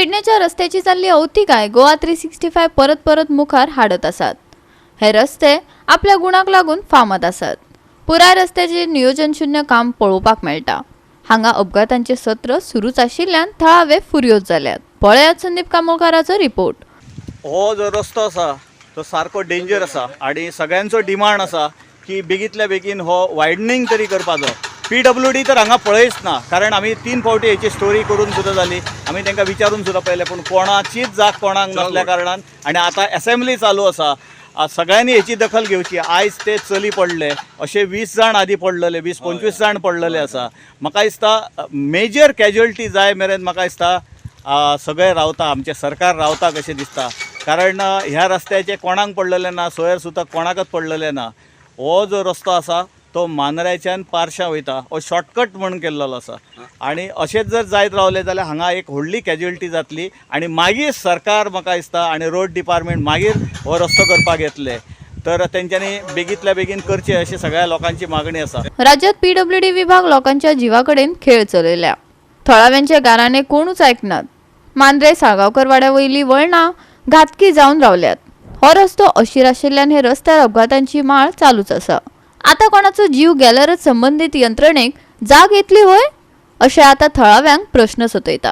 पेडणेच्या रस्त्याची जाल्ली अवतिकाय गोवा 365 परत परत मुखार हाडत आसात. हे रस्ते आपल्या गुणाक लागून फामाद आसात. पुराय रस्त्याचेर नियोजन शून्य काम पळोवपाक मेळटा. हांगा अपघातांचे सत्र सुरूच आशिल्ल्यान थळावे फुर्योज जाल्यात. पळयात संदीप कामोळकाराचो रिपोर्ट. हो जो रस्तो आसा तो सारको डेंजर आसा आनी सगळ्यांचो डिमांड आसा की बेगींतल्या बेगीन हो वायडनींग तरी करपाचो. पीडब्ल्यूडी तर हांगा पळयच ना, कारण आमी 3 फावटी हेची स्टोरी करून सुद्दां जाली, आमी तांकां विचारून सुद्दां पळयलें, पूण कोणाचीच जाग कोणाक नासल्या कारणान. आनी आतां एसेंब्ली चालू आसा, सगळ्यांनी हेची दखल घेवची. आयज ते चली पडले, अशे 20 जाण आदी पडलेले, 20-25 जाण पडलेले आसा. म्हाका दिसता मेजर कॅज्युअलिटी जाय मेरेन म्हाका दिसता सगळे रावता, आमचें सरकार रावता कशें दिसता, कारण ह्या रस्त्याचें कोणाक पडलेलें ना, सोयर सुद्दां कोणाकच पडलेलें ना. हो जो रस्तो आसा तो मांद्र्याच्यान पारशा वयता, हो शॉर्टकट म्हणून केल्लो आसा. आनी अशेंच जर जायत रावलें जाल्यार हांगा एक व्हडली कॅज्युअलिटी जातली आनी मागीर सरकार म्हाका दिसता आनी रोड डिपार्टमेंट मागीर हो रस्तो करपाक येतले. तर तेंच्यांनी बेगींतल्या बेगीन करचें अशी सगळ्या लोकांची मागणी आसा. राज्यात पीडब्ल्यूडी विभाग लोकांच्या जिवा कडेन खेळ चलयल्या. थळाव्यांच्या गाराणे कोणूच आयकनात. मांद्रे साळगांवकर वाड्या वयली वळणां घातकी जावन रावल्यात. हो रस्तो अशीर आशिल्ल्यान हे रस्त्यार अपघातांची माळ चालूच आसा. आतां कोणाचो जीव गेल्यारच संबंदीत यंत्रणेक जाग येतली व्हय, अशें आतां थळाव्यांक प्रश्न सतयता.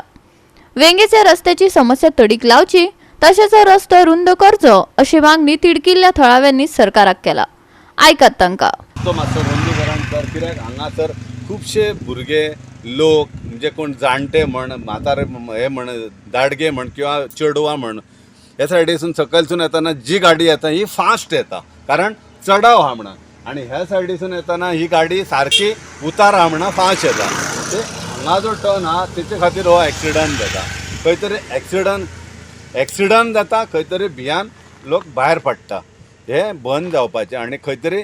वेंगेच्या रस्त्याची समस्या तडीक लावची, तशेंच हो रस्तो रुंद करचो अशी मागणी तिडकिल्ल्या थळाव्यांनी सरकाराक केला. आयकात तांकां. तो मातसो रुंदीकरण कर, कित्याक हांगासर खुबशे भुरगे लोक, म्हणजे कोण जाणटे म्हण, म्हातारे हे म्हण, दाडगे म्हण किंवा चेडवां म्हण, ह्या सायडीसून सकयलसून येताना जी गाडी येता ही फास्ट येता, कारण चडाव आहा म्हणून. आनी ह्या सायडीसून येताना ही गाडी सारकी उतार आहा म्हणून फास्ट येता. ते हांगा जो टर्न आहा तेचे खातीर हो एक्सिडंट जाता. खंय तरी एक्सिडंट जाता, खंय तरी भियान लोक भायर पडटा. हे बंद जावपाचें. आनी खंय तरी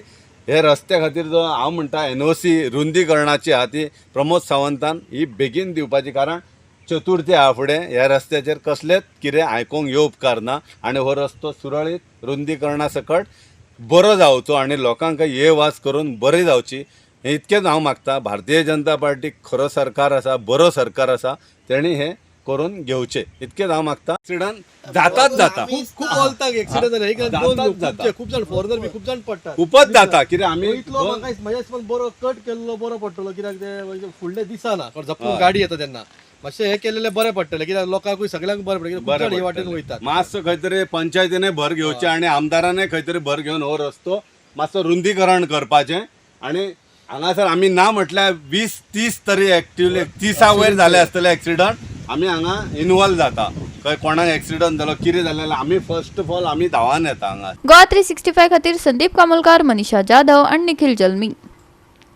हे रस्त्या खातीर जो हांव म्हणटा एनओसी रुंदीकरणाची आहा ती प्रमोद सावंतान ही बेगीन दिवपाची, कारण चतुर्थी आहा फुडें. ह्या रस्त्याचेर कसलेंच कितें आयकूंक येवप उपकारना आनी हो रस्तो सुरळीत रुंदीकरणा सकट बरो जावचो आनी लोकांक ये वास करून बरी जावची, हें इतकेंच हांव मागता. भारतीय जनता पार्टी खरो सरकार आसा, बरो सरकार आसा, तेणी हें करून घेवचें, इतकेंच हांव मागता. एक्सिडंट जाताच जाता. खूप बोलता एक्सिडंट जाले. एक जाताच दोन न्हू, जाता. खूब जाण फॉरेनर बी खूब जाण पडटात. खूपच जाता. कित्याक आमी इतलो म्हाका म्हज्या हिसपान बरो कट केल्लो बरो पडटलो, कित्याक ते म्हणजे फुडलें दिसना, झपकून गाडी येता तेन्ना मातशें हें केलेलें बरें पडटलें, कित्याक लोकांकूय सगळ्यांक बरें पडटलें, कित्याक खूब जाण हे वाटेन वयतात. मातसो खंय तरी पंचायतीने भर घेवचे आनी आमदाराने खंय तरी भर घेवन हो रस्तो मातसो रुंदीकरण करपाचें. आनी हांगासर आमी ना म्हटल्यार 20-30 तरी एक्टिवली 30 वयर जाले आसतले एक्सिडंट. आमी हांगा इनवॉल्व जाता, खंय कोणाक एक्सिडंट जालो कितें जालें जाल्यार आमी फर्स्ट ऑफ ऑल आमी धांवान येता हांगा. गोवा 365 खातीर संदीप कामोलकार, मनीषा जाधव आणि निखिल जल्मी.